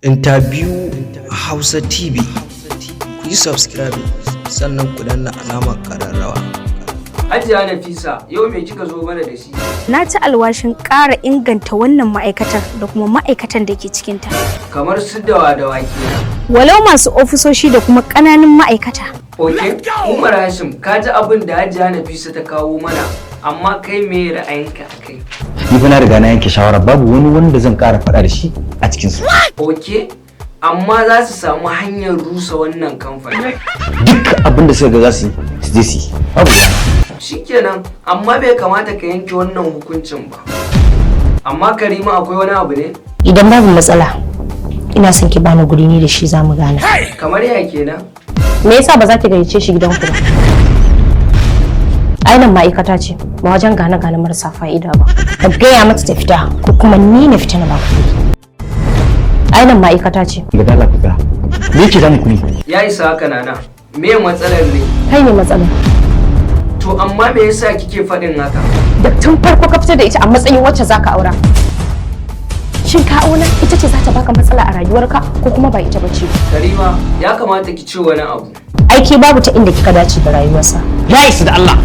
Interview Hausa TV, ku yi subscribe sannan ku danna alamar ƙararrawa. Hajiya Nafisa, yau me kika zo mana da shi? Na ci alwashin ƙara inganta wannan ma'aikatar da kuma ma'aikatan da ke cikinta. Kamar su dawa dawa kenan? Walau masu ofisoshi da kuma ƙananan ma'aikata. Ok, Umar Hashim, ka ji abin da Hajiya Nafisa ta kawo mana, amma kai me ra'ayinka a kai? Ni fa na riga na yanke shawara, babu wani wanda zan ƙara faɗa da shi a cikin su. Ok, amma za su samu hanyar rusa wannan kamfani. Duk abin da suka ga za su yi, su je su yi, babu ruwana. Shikenan, amma bai kamata ka yanke wannan hukuncin ba. Amma Karima, akwai wani abu ne? Idan babu matsala, ina son ki bani guri, ni da shi zamu gana. Kamar ya kenan? Me yasa ba za ki gayyace shi gidanku ba? Ai nan ma'aikata ce, ba wajen gane gane marasa fa'ida ba. Ka gaya mata ta fita ko kuma ni na fita na ba ku. Ai nan ma'aikata ce. Ga dala, ku tsaya, me yake damun ku ne? Ya isa haka, Nana. Me matsalar ne? Kai ne matsalar. To amma me yasa kike faɗin haka? Da tun farko ka fitar da ita a matsayin wacce zaka aura. Shin ka auna ita ce za ta baka matsala a rayuwarka ko kuma ba ita bace? Karima, ya kamata ki ce wani abu. Aiki babu ta inda kika dace da rayuwarsa. Ya isa da Allah.